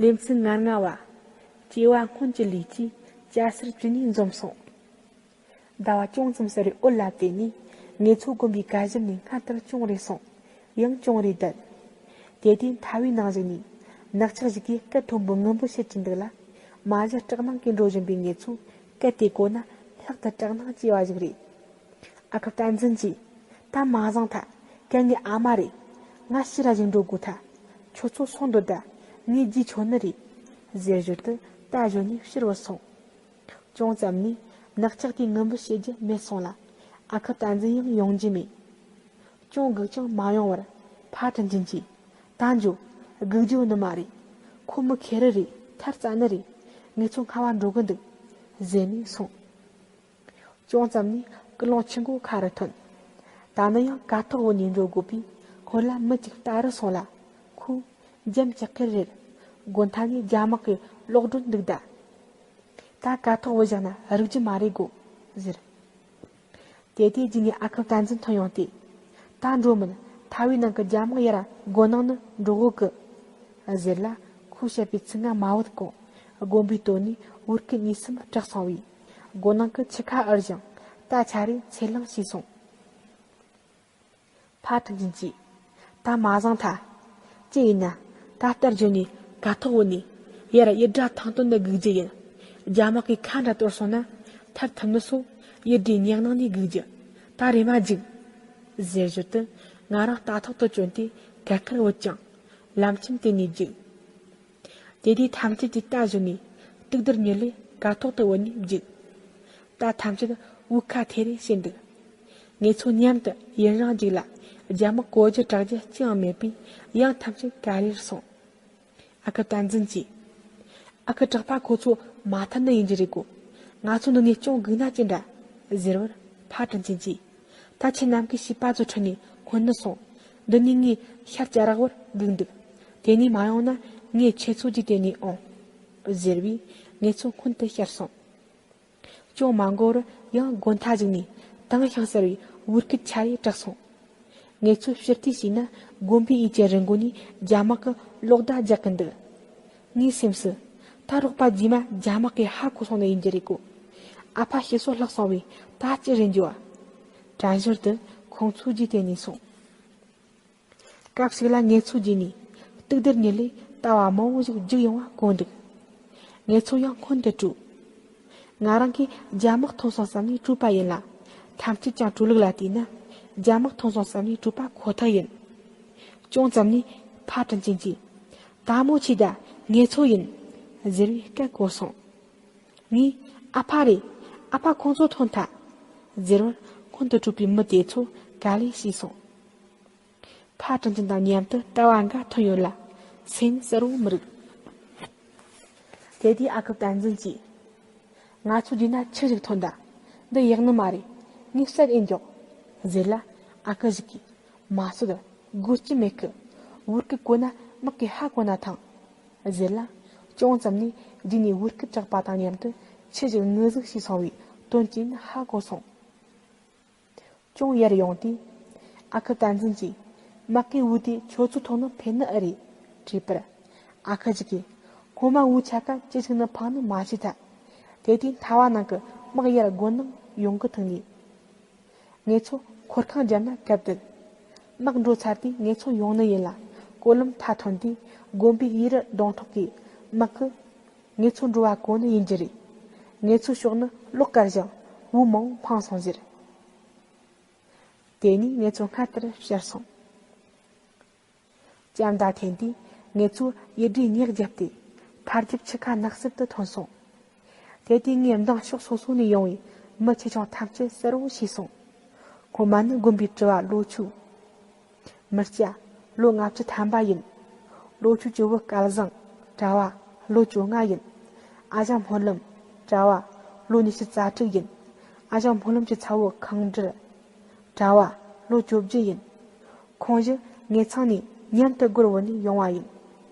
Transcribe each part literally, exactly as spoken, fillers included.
ལེ་ཚན་ང་ལྔ་བ། སྐྱེ་བ་སྔོན་གྱི་ལས་ཀྱིས་སྐྱ་སེར་བཅུ་གཉིས་འཛོམས་སོང་། ཟླ་བ་ཅུང་ཙམ་ཟད་པའི་འོད་ལ་བརྟེན་ནས། ངེད་ཚོ་དགོན་པའི་ཀ་གཞི་ནས་སྔར་ལྟར་ཅུང་རེ་སོང་། ཡང་ཅུང་རེ་བསྡད། དེ་དུས་མཐའ་བའི་ནང་ཞིག་ནས། ནག་ཆག་ཞིག་གིས་སྐད་མཐོན་པོས་ངུ་འབོད་བྱེད་ཀྱིན་འདུག་ལ། མ་གཞི་སྐྲག་སྣང་གིས་འགྲོ་བཞིན་པའི་ངེད་ཚོ་སྐད་དེ་གོ་ན་ལྷག་ཏུ་སྐྲག་སྣང་སྐྱེ་བ་ཞིག་རེད། ཨ་ཁུ་བསྟན་འཛིན་གྱིས། ད་མ་བཟང་ཐལ། གན་ངའི་ཨ་མ་རེད། ང་ཕྱིར་ར་ཞིག་འགྲོ་དགོས་ཐལ། ཁྱོད་ཚོ་སོང་འདོད་ད། ངའི་རྗེས་ཁྱོད་ནི་རེད། ཟེར་ཞོར་དུ་རྟ་བཞོན་ནས་ཕྱིར་བུད་སོང་། ཅུང་ཙམ་ནས་ནག་ཆག་དེས་ངུ་འབོད་བྱེད་རྒྱུ་མེད་སོང་ལ། ཨ་ཁུ་བསྟན་འཛིན་ཡང་ཡོང་རྒྱུ་མེད། ཅུང་སྒུག་ཀྱང་མ་ཡོང་བར། ཕ་དྲིན་ཅན་གྱིས། ད་འགྱོ། སྒུག་རྒྱུ་ནི་མ་རེད། ཁོ་མི་ཁེར་རི་རེད། ཐར་རྩ་ནི་རེད། ངེད་ཚོ་སྔ་བ་འགྲོ་གི་འདུག་ཟེར་ནས་སོང་། ཅུང་ཙམ་ནས་སྐུལ་སློང་ཆུ་མགོ་ཁ་རུ་ཐོན། ད་ནི་ཡང་ཀ་ཐོག་བུད་ནས་འགྲོ་དགོས་པས། ཁོ་ལ་མི་གཅིག་ལྟ་རུ་སོང་ལ། ཁོ་འཇམ་ཅག་གེར་རེར་སྒོ་མཐའ་ནས་རྒྱ་དམག་གི་གློག་སྒྲོན་འདུག་ད། ད་ཀ་ཐོག་བུད་བཞག་ན་རིག་རྒྱུ་མ་རེད་གོ་ཟེར། དེ་དུས་རྗེས་ནས་ཨ་ཁུ་བསྟན་འཛིན་ཐོན་ཡོང་སྟེ། ད་འགྲོ་མིན། མཐའ་བའི་ནང་གི་རྒྱ་དམག་ཡར་སྒོ་ནང་ནས་འགྲོ་གོ་གི་ཟེར་ལ། ཁོས་བཤད་པའི་ཚིག་རྔ་མ་བུད་གོང་། དགོན་པའི་སྟོད་ནས་བོར་སྐད་གཉིས་གསུམ་གྲགས་སོང་བས། སྒོ་ནང་གི་ཆུ་ཁ་ཨར་ཞིང་རྟ་ཆ་རེ་ཚེར་ལང་བྱས་སོང་། ཕ་དྲིན་ཅན་གྱིས། ད་མ་བཟང་ཐལ། ཅི་ཡིན་ན། ད་རྟ་བཞོན་ནས་ཀ་ཐོག་བུད་ནས། ཡར་ཡུལ་སྒྲ་ཐང་སྟོང་ནས་སྒུག་རྒྱུ་ཡིན། རྒྱ་དམག་གིས་ཁ་འདྲ་གཏོར་སོང་ན། ཐར་ཐུབ་ནི་སོགས་ཡུལ་སྒྲའི་ཉག་ནང་ནས་སྒུག་རྒྱུ། ད་རེམ་མ་འཇུག་ཟེར་ཞོར་དུ་ང་རང་རྟ་ཐོག་ཏུ་བསྐྱོན་ཏེ་གད་ཁར་བུད་ཅིང་། ལམ་ཁྱིམ་དེད་ནས་རྒྱུགས། དེ་དུས་ཐམས་ཅད་ཀྱིས་རྟ་བཞོན་ནས་སྟུག་དར་ཉུལ་ལེ་ཀ་ཐོག་ཏུ་བུད་ནས་རྒྱུགས། རྟ་ཐམས་ཅད་དབུགས་ཁ་ཐེ་རེ་བྱས་འདུག་ངེད་ཚོ་མཉམ་དུ་ཡུན་རིང་རྒྱུགས་ལ། རྒྱ་དམག་གོ་རྒྱུ་དྲག་རྒྱུ་ཅི་ཡང་མེད་པས། ཡང་ཐམས་ཅད་ག་ལེར་སོང་། ཨ་ཁུ་བསྟན་འཛིན་གྱིས། ཨ་ཁུ་གྲགས་པ་ཁོ་ཚོ་མ་ཐར་ནི་ཡིན་གྱི་རེད་གོ། ང་ཚོ་འདི་ནས་ཅུང་སྒུག་ན་ཅི་འདྲ། ཟེར་བར་ཕ་དྲིན་ཅན་གྱིས། ད་ཁྱེད་རྣམས་ཀྱི་བྱིས་པ་ཚོ་ཁྲིད་ནས་སྔོན་ནས་སོང་། འདི་ནས་ངས་ཤར་གྱི་རག་བར་སྒུག་འདུག་དེ་ནས་མ་ཡོང་ན་ངས་ཁྱེད་ཚོ་གྱི་དེད་ནས་འོང་། ཟེར་བས་ངེད་ཚོ་སྔོན་དུ་ཤར་སོང་། ཅུང་མ་འགོར་བར་ཡང་དགོན་མཐའ་ཞིག་ནས་དྭངས་ཤིང་གསལ་བའི་བོར་སྐད་ཆ་རེ་གྲགས་སོང་། ངེད་ཚོས་ཕྱིར་ལྟས་བྱས་ན་དགོན་པའི་དབུས་ཀྱི་རི་མགོ་ནས་རྒྱ་དམག་གིས་གློག་བརྡ་རྒྱག་གིན་འདུག་ངའི་སེམས་སུ། ད་རོགས་པ་རྗེས་མ་རྒྱ་དམག་གིས་ཧ་གོ་སོང་ནི་ཡིན་རྒྱུ་རེད་གོ། ཨ་ཕ་ཤི་སོ་ལྷག་སོང་བས་ད་ཅི་རེད་འགྱོ་བ། དྲན་ཞོར་དུ་ཁོང་ཚོའི་རྗེས་དེད་ནས་སོང་། སྐབས་ཤིག་ལ་ངེད་ཚོའི་རྗེས་ནས་སྟུག་དར་ཉིད་ལས་ལྟ་བ་མང་བོ་ཞིག་རྒྱུགས་ཡོང་བ་གོ་འདུག་ངེད་ཚོ་ཡང་སྔོན་དུ་བྲོས། ང་རང་གིས་རྒྱ་དམག་ཐོན་སོང་བསམ་ནས་བྲོས་པ་ཡིན་ལ། ཐམས་ཅད་ཀྱང་བྲོས་ལུགས་ལ་བལྟས་ན། རྒྱ་དམག་ཐོན་སོང་བསམ་ནས་བྲོས་པ་ཁོ་ཐག་ཡིན། ཅུང་ཙམ་ནས་ཕ་དྲིན་ཅན་གྱིས། ད་མོ་ཆེ་ད་ངེད་ཚོ་ཡིན། ཟེར་བའི་སྐད་གོ་སོང་། ངས། ཨ་ཕ་རེད། ཨ་ཕ་ཁོང་ཚོ་ཐོན་ཐལ། ཟེར་བར་སྔོན་དུ་བྲོས་པའི་མི་དེ་ཚོ་ག་ལེ་ཤེས་སོང་། ཕ་དྲིན་ཅན་དང་མཉམ་དུ་ལྟ་བ་འགའ་ཐོན་ཡོད་ལ། སེམས་གསལ་བོ་མི་རིག་དེ་དུས་ཨ་ཁུ་བསྟན་འཛིན་གྱིས། ང་ཚོ་འདི་ན་ཁྱི་ཞིག་ཐོན་ད། འདི་ཡག་ནི་མ་རེད། ངས་བསད་ཨེ་འཇོག་ཟེར་ལ། ཨ་ཁུ་ཞིག་གིས། མ་གསོད། སྒུག་རྒྱུ་མེད་གི། བོར་སྐད་གོ་ན་དམག་གིས་ཧ་གོ་ན་ཐང་། ཟེར་ལ། ཅུང་ཙམ་ནས་རྗེས་ནས་བོར་སྐད་གྲགས་པ་དང་མཉམ་དུ་ཁྱི་ཞིག་ངུ་ཟུག་བྱས་སོང་བས་དོན་ཅི་ཡིན་ཧ་གོ་སོང་། ཅུང་ཡར་ཡོང་དུས། ཨ་ཁུ་བསྟན་འཛིན་གྱིས། དམག་གིས་བོས་ཏེ་ཁྱོད་ཚོ་ཐོག་ནས་འཕེན་ནི་ཨེ་རེད། དྲིས་པར། ཨ་ཁུ་ཞིག་གིས། སྔོན་མ་བོས་ཆ་ག་ཅི་ཞིག་ནས་འཕངས་ནི་མ་ཤེས་ཐལ། དེ་དུས་མཐའ་བ་ནང་གི་དམག་ཡར་སྒོ་ནས་ཡོང་གི་ཐུག་ནས། ངེད་ཚོ་འཁོར་ཁང་བརྒྱབ་ན་སྐབས་དེར། དམག་འགྲོ་ཚར་དུས་ངེད་ཚོ་ཡོང་ནི་ཡིན་ལ། སྐོར་ལམ་མཐའ་ཐོན་དུས་དགོན་པའི་ཡུལ་རི་གདོང་ཐོག་གི་དམག་གིས། ངེད་ཚོ་འགྲོ་བ་གོ་ནི་ཡིན་རྒྱུ་རེད། ངེད་ཚོའི་ཕྱོགས་ནས་གློག་བཀར་ཞིང་བོ་མང་བོ་འཕངས་སོང་ཟེར། དེ་ནས་ངེད་ཚོ་སྔར་ལྟར་ཤར་སོང་། ལྕམ་མདའ་འཐེན་དུས་ངེད་ཚོས་ཡུལ་སྒྲའི་ཉེག་བརྒྱབ་སྟེ་ཕར་རྒྱབ་ཆུ་ཁ་ནགས་གསེབ་ཏུ་ཐོན་སོང་། དེ་དུས་ངའི་མདང་ཕྱོགས་སོ་སོ་ནས་ཡོང་བའི་མི་ཆེ་ཆུང་ཐམས་ཅད་གསལ་བོ་ཤེས་སོང་། སྔོན་མ་ནི་དགོན་པའི་གྲྭ་བ་ལོ་ཆུ། མི་སྐྱ། ལོ་ལྔ་བཅུ་ཐམ་པ་ཡིན། ལོ་ཆུ་གཅོད་བུ་སྐལ་བཟང་། གྲྭ་བ། ལོ་བཅོ་ལྔ་ཡིན། ཨ་ཞང་སྨོན་ལམ། གྲྭ་བ། ལོ་ཉི་ཤུ་རྩ་དྲུག་ཡིན། ཨ་ཞང་སྨོན་ལམ་གྱི་ཚ་བོ་ཁང་འབྲེལ། གྲྭ་བ། ལོ་བཅོ་བརྒྱད་ཡིན། ཁོང་བཞི་ངེད་ཚང་ནས་མཉམ་དུ་སྒོར་བུད་ནས་ཡོང་བ་ཡིན།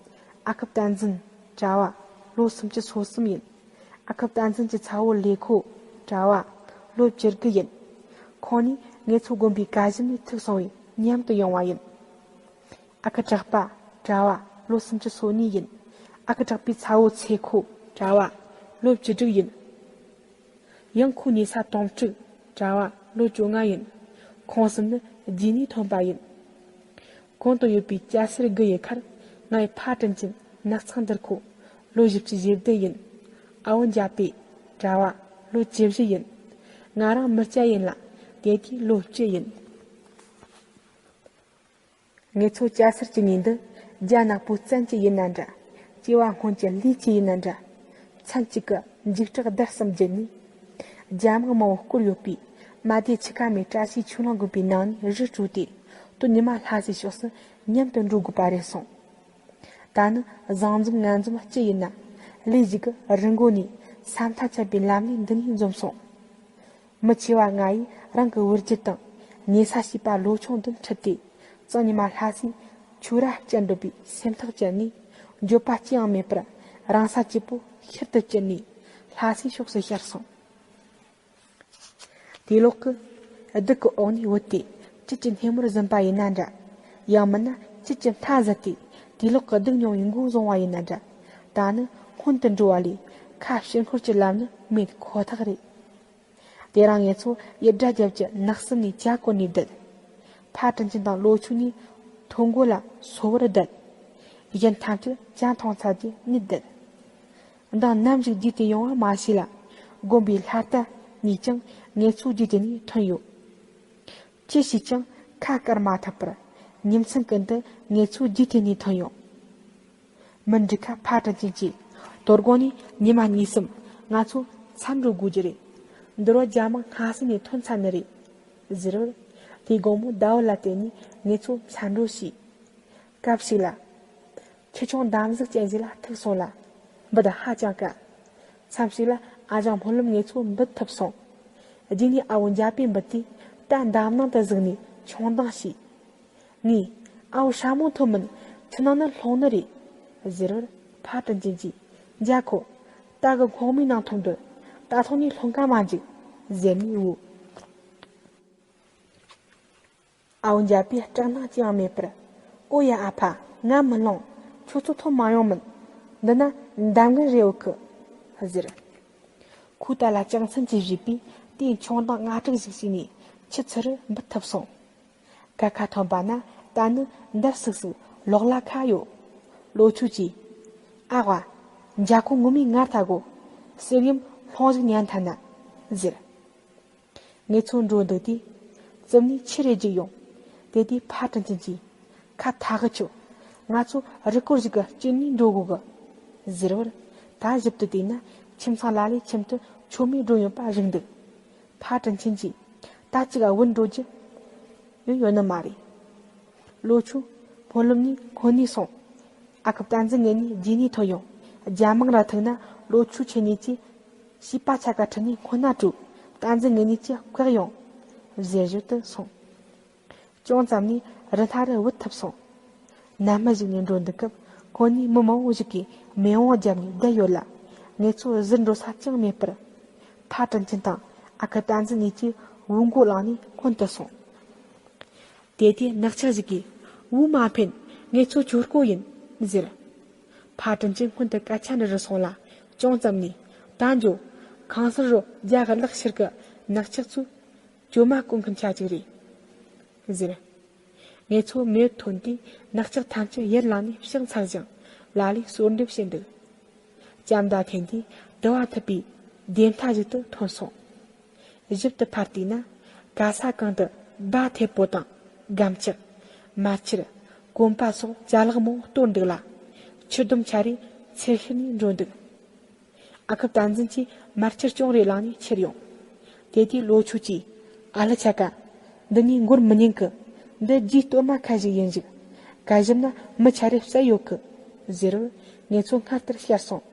ཨ་ཁུ་བསྟན་འཛིན། གྲྭ་བ། ལོ་སུམ་ཅུ་སོ་གསུམ་ཡིན། ཨ་ཁུ་བསྟན་འཛིན་གྱི་ཚ་བོ་ལེ་ཁོ། གྲྭ་བ། ལོ་བཅུ་དགུ་ཡིན། ཁོང་གཉིས་ངེད་ཚོ་དགོན་པའི་ཀ་གཞི་ནས་ཐུག་སོང་བས་མཉམ་དུ་ཡོང་བ་ཡིན། ཨ་ཁུ་གྲགས་པ། གྲྭ་བ། ལོ་སུམ་ཅུ་སོ་གཉིས་ཡིན། ཨ་ཁུ་གྲགས་པའི་ཚ་བོ་ཚེ་ཁོ་གྲྭ་བ་ལོ་བཅུ་དྲུག་ཡིན། ཡང་ཁོ་ཉེ་ས་དོང་སྤྲུག་གྲྭ་བ་ལོ་བཅོ་ལྔ་ཡིན། ཁོང་གསུམ་ནི་རྗེས་ནས་ཐོན་པ་ཡིན། གོང་དུ་ཡོད་པའི་སྐྱ་སེར་དགུ་ཡི་ཁར་ང་ཡི་ཕ་དྲིན་ཅན་ནགས་ཚང་འདིར་ཁོ་ལོ་བཞི་བཅུ་ཞེ་བདུན་ཡིན། ཨ་བོ་འཇའ་པེ་གྲྭ་བ་ལོ་བཅུ་བཞི་ཡིན། ང་རང་མི་སྐྱ་ཡིན་ལ་དེ་དུས་ལོ་བཅུ་ཡིན། ངེད་ཚོ་སྐྱ་སེར་གྱི་ཉིན་འདི་རྒྱ་ནག་པོ་བཙན་གྱི་ཡིན་ན་འདྲ། སྐྱེ་བ་སྔོན་གྱི་ལས་ཀྱི་ཡིན་ན་འདྲ། མཚན་གཅིག་གི་འཇིགས་སྐྲག་བརྡར་གསུམ་བརྒྱུད་ནས། རྒྱ་དམག་མང་བོ་བསྐོར་ཡོད་པའི་མ་སྡེ་ཆུ་ཁ་མའི་བཀྲ་ཤིས་ཆོས་གླིང་དགོན་པའི་ནང་ནས་རི་བྲོས་ཏེ་སྟོད་ཉི་མ་ལྷ་སའི་ཕྱོགས་སུ་མཉམ་དུ་འགྲོ་དགོས་པ་རེད་སོང་། ད་ནི་བཟང་འཛོམས་ངན་འཛོམས་སྐྱིད་ཡིན་ན། ལས་ཞིག་གི་རི་མགོ་ནས་ས་མཐའ་ཁྱབ་པའི་ལམ་ནས་འདི་ནས་འཛོམས་སོང་། མི་ཆེ་བ་ང་ཡིས་རང་གི་བུ་རྒྱུད་དང་ཉེ་ས་བྱིས་པ་ལོ་ཆུང་འདི་ཁྲིད་དེ། གཙང་ཉི་མ་ལྷ་སའི་ཆུ་ར་བཅད་འགྲོ་བའི་སེམས་ཐག་བཅད་ནས། འགྱོད་པ་ཅི་ཡང་མེད་པར་རང་ས་སྐྱིད་པོ་ཤུལ་དུ་བསྐྱིལ་ནས་ལྷ་སའི་ཕྱོགས་སུ་ཤར་སོང་། དེ་ལོག་གི་གདུགས་ཀྱི་འོག་ནས་བུད་དེ་དཀྱིལ་གྱི་སྣེ་མོར་ཟིན་པ་ཡིན་ན་འདྲ། ཡང་མིན་ན་དཀྱིལ་གྱི་མཐའ་ཟད་དེ་དེ་ལོག་གི་གདུགས་མྱོང་བའི་མགོ་བཟུང་བ་ཡིན་ན་འདྲ། ད་ནི་སྔོན་དུ་འགྲོ་བ་ལས་ཁ་ཕྱིར་འཁོར་གྱི་ལམ་ནི་མེད་ཁོ་ཐག་རེད། དེ་རིང་ངེད་ཚོ་ཡུལ་སྒྲ་རྒྱབ་ཀྱི་ནགས་གསེབ་ནས་ཇ་བསྐོལ་ནས་བསྡད། ཕ་དྲིན་ཅན་དང་ལོ་ཆུང་གཉིས་ཐོ་འགོད་ལ་སོ་བར་བསྡད། གཞན་ཐམས་ཅད་ཇ་འཐུང་ཚར་རྗེས་གཉིད་བསྡད། མདང་ནམ་ཞིག་བརྒྱུད་དེ་ཡོང་བ་མ་ཤེས་ལ། དགོན་པའི་ལྷ་རྟ་གཉིས་ཀྱང་ངེད་ཚོ་བརྒྱུད་དེ་ནས་ཐོན་ཡོད། ཅི་བྱས་ཀྱང་ཁ་བཀར་མ་ཐུབ་པར་ཉིན་མཚན་ཀུན་ཏུ་ངེད་ཚོ་བརྒྱུད་དེ་ནས་ཐོན་ཡོང་། མི་འགྲིག་ཁ་ཕ་དྲིན་ཅན་གྱིས། དོ་དགོང་ནས་ཉི་མ་གཉིས་གསུམ་ང་ཚོ་མཚམས་འགྲོ་དགོས་ཀྱི་རེད། འདི་རུ་རྒྱ་དམག་སྔ་ས་ནས་ཐོན་ཚར་ནི་རེད། ཟེར་བར། དེའི་དགོང་མོ་ཟླ་བ་ལ་བརྟེན་ནས་ངེད་ཚོ་མཚམས་འགྲོ་བྱས། སྐབས་ཤིག་ལ། ཁྱི་ཆུང་འདམ་གཟིག་ཅན་ཞིག་ལ་ཐུག་སོང་ལ། འབུད་ཧ་ཅང་དཀའ། མཚམས་ཤིག་ལ་ཨ་ཞང་སྨོན་ལམ་ངེད་ཚོ་འབུད་ཐུབ་སོང་། རྗེས་ནས་ཨ་བོ་འཇའ་པེ་འབུད་དུས་རྟ་འདམ་ནང་དུ་ཟུག་ནས་མཆོང་ལྡིང་བྱས། ངས། ཨ་བོ་ཧྲ་མོ་ཐོབ་མིན་ཆུ་ནང་ནས་ལྷུང་ནི་རེད། ཟེར་བར་ཕ་དྲིན་ཅན་གྱིས། འཇའ་ཁོ། རྟ་གི་སྔོག་མའི་ནང་ཐོབ་འདོད། རྟ་ཐོག་ནས་ལྷུང་ཀ་མ་འཇིག་ཟེར་ནས་བུ། ཨ་བོ་འཇའ་པེ་སྐྲག་སྣང་ཅི་ཡང་མེད་པར། ཨོ་ཡ་ཨ་ཕ། ང་མི་ལྷུང་། ཁྱོད་ཚོ་ཐོབ་མ་ཡོང་མིན། འདི་ན་འདམ་གན་རེ་ཡོད་གི་ཟེར། ཁོས་རྟ་ལ་ཅང་མཚན་གྱིས་བཞེས་པས་དེའི་མཆོང་ལྡིང་སྔ་དྲགས་ཤིག་བྱས་ནས་ཆུ་ཚུར་འབུད་ཐུབ་སོང་། ཀ་ཁ་ཐོན་པ་ན་རྟ་ནི་འདར་སིག་སིག་ལོག་ལ་ཁ་ཡོད། ལོ་ཆུ་གྱིས། ཨ་ཝ། འཇའ་ཁོ་ངོ་མའི་ངར་ཐག་གོ། གསེར་ཡུམ་ལྷུང་ཞིག་ཉན་ཐ་ན། ཟེར། ངེད་ཚོ་འགྲོ་འདུག་དུས། རྩིབ་ནས་ཆུ་རེ་རྒྱུག་ཡོང་། དེ་དུས་ཕ་དྲིན་ཅན་གྱིས། ཁ་ཐག་གི་ཆོད། ང་ཚོ་རི་སྐོར་ཞིག་གི་དཀྱིལ་ནས་འགྲོ་དགོས་གི་ཟེར་བར། ད་ཞིབ་ཏུ་བལྟས་ན་ཁྱིམ་ཚང་ལ་ལས་ཁྱིམ་དུ་མཆོད་མེ་སྒྲོན་ཡོད་པ་རིག་འདུག་ཕ་དྲིན་ཆེན་གྱིས། ད་ཅིག་བུད་འགྲོ་རྒྱུ་ཡང་ཡོད་ནི་མ་རེད། ལོ་ཆུ་སྨོན་ལམ་ནས་སྔོན་ནས་སོང་། ཨ་ཁུ་བསྟན་འཛིན་ངེད་གཉིས་རྗེས་ནས་ཐོན་ཡོང་། རྒྱ་དམག་ར་ཐུག་ན་ལོ་ཆུ་ཁྱེད་གཉིས་ཀྱིས་བྱིས་པ་ཆ་ག་ཁྲིད་ནས་སྔོན་ན་བྲོས། བསྟན་འཛིན་ངེད་གཉིས་ཀྱིས་བཀག་ཡོང་། ཟེར་ཞོར་དུ་སོང་། ཅུང་ཙམ་ནས་རི་མཐའ་རུ་བུད་ཐུབ་སོང་། ནམ་མི་ཞིག་ནས་འགྲོ་འདུག་སྐབས་ཁོ་ནས་མི་མང་བོ་ཞིག་གིས་མེ་དབང་བརྒྱབ་ནས་བསྡད་ཡོད་ལ། ངེད་ཚོ་ཟུར་འགྲོ་ས་ཅང་མེད་པར། ཕ་དྲིན་ཆེན་དང་ཨ་ཁུ་བསྟན་འཛིན་གཉིས་ཀྱིས་བོའུ་མགོ་བླངས་ནས་སྔོན་དུ་སོང་། དེ་དུས་ནག་ཆག་ཞིག་གིས། བོའུ་མ་འཕེན། ངེད་ཚོ་ཁྱོད་སྐོར་ཡིན། ཟེར། ཕ་དྲིན་ཆེན་སྔོན་དུ་སྐད་ཆ་འདྲི་རུ་སོང་ལ། ཅུང་ཙམ་ནས། ད་འགྱོ། ཁང་སར་རོ་རྒྱ་གར་ལག་ཤེར་གི་ནག་ཆག་ཚོས་གྲོ་མ་བརྐོ་མཁན་ཆ་གཅིག་རེད། ཟེར། ངེད་ཚོ་མེ་ཐོན་དུས་ནག་ཆག་ཐམས་ཅད་ཡར་ལངས་ནས་བཤིག་ཚར་ཞིང་ལ་ལས་གསོལ་འདེབས་བྱས་འདུག་ལྕམ་མདའ་འཐེན་དུས་དུ་བ་འཐིབས་པའི་སྡེར་མཐའ་ཞིག་ཏུ་ཐོན་སོང་། ཞིབ་ཏུ་ཕར་བལྟས་ན་ག་ས་གང་དུ་སྦ་ཐེ་པོ་དང་སྒམ་ལྕགས། མར་ཆུར། གོམ་པ་སོགས་ཅ་ལག་མང་བོ་གཏོར་འདུག་ལ། ཆུ་དུམ་ཆ་རེ་འཚེར་ཤུལ་ནས་འགྲོ་འདུག་ཨ་ཁུ་བསྟན་འཛིན་གྱིས་མར་ཆུ་ཅུང་རེ་བླངས་ནས་ཁྱེར་ཡོང་། དེ་དུས་ལོ་ཆུ་གྱིས། ཨ་ལ་ཆ་ག་འདི་ནས་འགོར་མི་ཉན་གི་འདི་རྗེས་གཏོར་མ་ཁ་ཞིག་ཡིན་ཞིག་ག་ཞིབ་ན་མི་ཆ་རེ་བསད་ཡོད་གི་ཟེར་བར་ངེད་ཚོ་སྔར་ལྟར་བཤར་སོང་།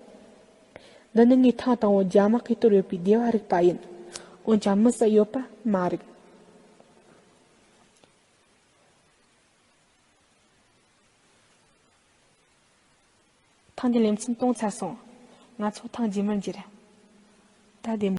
འདི་ནི་ངས་ཐེངས་དང་པོ་རྒྱ་དམག་གིས་གཏོར་ཡོད་པའི་སྡེ་བ་རིག་པ་ཡིན། འོན་ཀྱང་མི་བསད་ཡོད་པ་མ་རིག་ཐེངས་འདིའི་ལེ་ཚན་གཏོང་ཚར་སོང་། ང་ཚོ་ཐེངས་རྗེས་མར་མཇལ། ད་བདེ་མོ།